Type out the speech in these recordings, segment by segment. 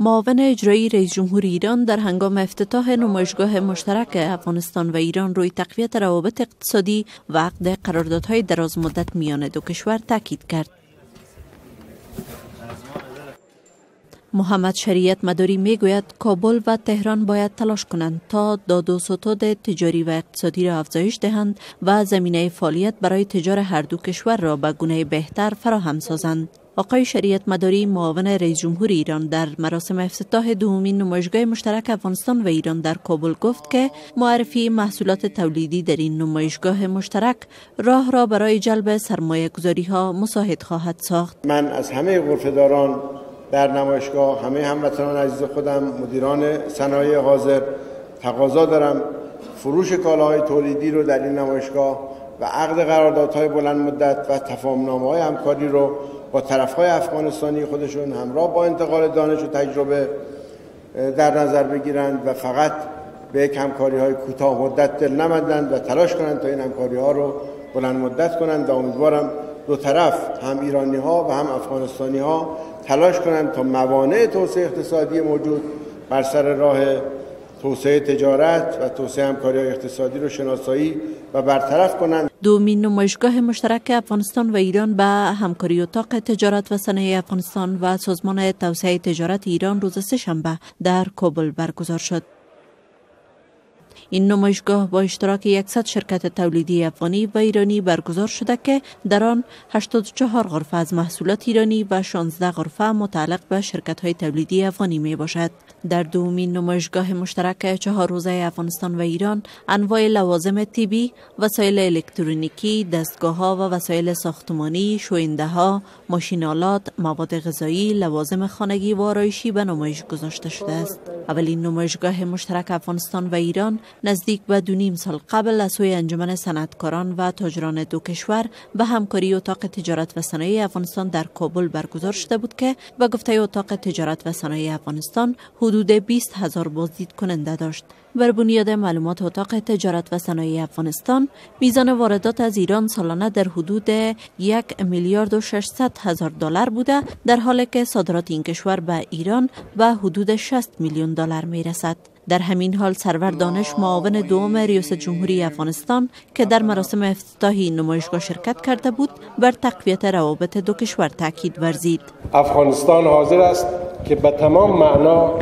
معاون اجرایی رئیس جمهور ایران در هنگام افتتاح نمایشگاه مشترک افغانستان و ایران روی تقویت روابط اقتصادی و عقد قراردادهای دراز مدت میان دو کشور تاکید کرد. محمد شریعت مداری میگوید کابل و تهران باید تلاش کنند تا داد و ستد تجاری و اقتصادی را افزایش دهند و زمینه فعالیت برای تجار هر دو کشور را به گونه بهتر فراهم سازند. آقای شریعت مداری معاون رئیس جمهور ایران در مراسم افتتاح دومین نمایشگاه مشترک افغانستان و ایران در کابل گفت که معرفی محصولات تولیدی در این نمایشگاه مشترک راه را برای جلب سرمایه گذاری ها مساعد خواهد ساخت. من از همه غرفه‌داران در نمایشگاه، همه هموطنان عزیز خودم، مدیران صنایع حاضر تقاضا دارم فروش کالاهای تولیدی رو در این نمایشگاه و عقد قراردادهای بلند مدت و تفاهم‌نامه‌های همکاری رو با طرف‌های افغانستانی خودشون همراه با انتقال دانش و تجربه در نظر بگیرند و فقط به یک همکاری‌های کوتاه مدت دل نبندند و تلاش کنند تا این همکاری‌ها رو بلند مدت کنند و امیدوارم دو طرف، هم ایرانی‌ها و هم افغانستانی‌ها، تلاش کنند تا موانع توسعه اقتصادی موجود بر سر راه توسعه تجارت و توسعه همکاری‌های اقتصادی رو شناسایی و برطرف کنند. دومین نمایشگاه مشترک افغانستان و ایران به همکاری اتاق تجارت و صنایع افغانستان و سازمان توسعه تجارت ایران روز سه‌شنبه در کابل برگزار شد. این نمایشگاه با اشتراک 100 شرکت تولیدی افغانی و ایرانی برگزار شده که در آن 84 غرفه از محصولات ایرانی و 16 غرفه متعلق به شرکت‌های تولیدی افغانی می باشد. در دومین نمایشگاه مشترک 4 روزه افغانستان و ایران انواع لوازم طبی، وسایل الکترونیکی، دستگاه‌ها و وسایل ساختمانی، شوینده‌ها، ماشین‌آلات، مواد غذایی، لوازم خانگی و آرایشی به نمایش گذاشته شده است. اولین نمایشگاه مشترک افغانستان و ایران نزدیک به 2.5 سال قبل از سوی انجمن صنعتکاران و تاجران دو کشور به همکاری اتاق تجارت و صنایع افغانستان در کابل برگزار شده بود که به گفته اتاق تجارت و صنایع افغانستان حدود 20,000 بازدید کننده داشت. بر بنیاد معلومات اتاق تجارت و صنایع افغانستان، میزان واردات از ایران سالانه در حدود 1,600,000 دلار بوده، در حالی که صادرات این کشور به ایران به حدود 60 میلیون دلار میرسد. در همین حال سرور دانش، معاون دوم ریاست جمهوری افغانستان که در مراسم افتتاحی نمایشگاه شرکت کرده بود، بر تقویت روابط دو کشور تاکید ورزید. افغانستان حاضر است که به تمام معنا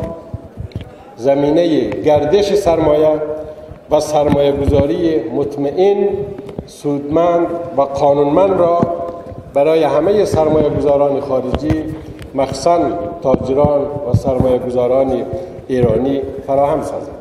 زمینه گردش سرمایه و سرمایه گذاری مطمئن، سودمند و قانونمند را برای همه سرمایه گذاران خارجی، مخصوصاً تاجران و سرمایه گذاران ایرانی فراهم سازد.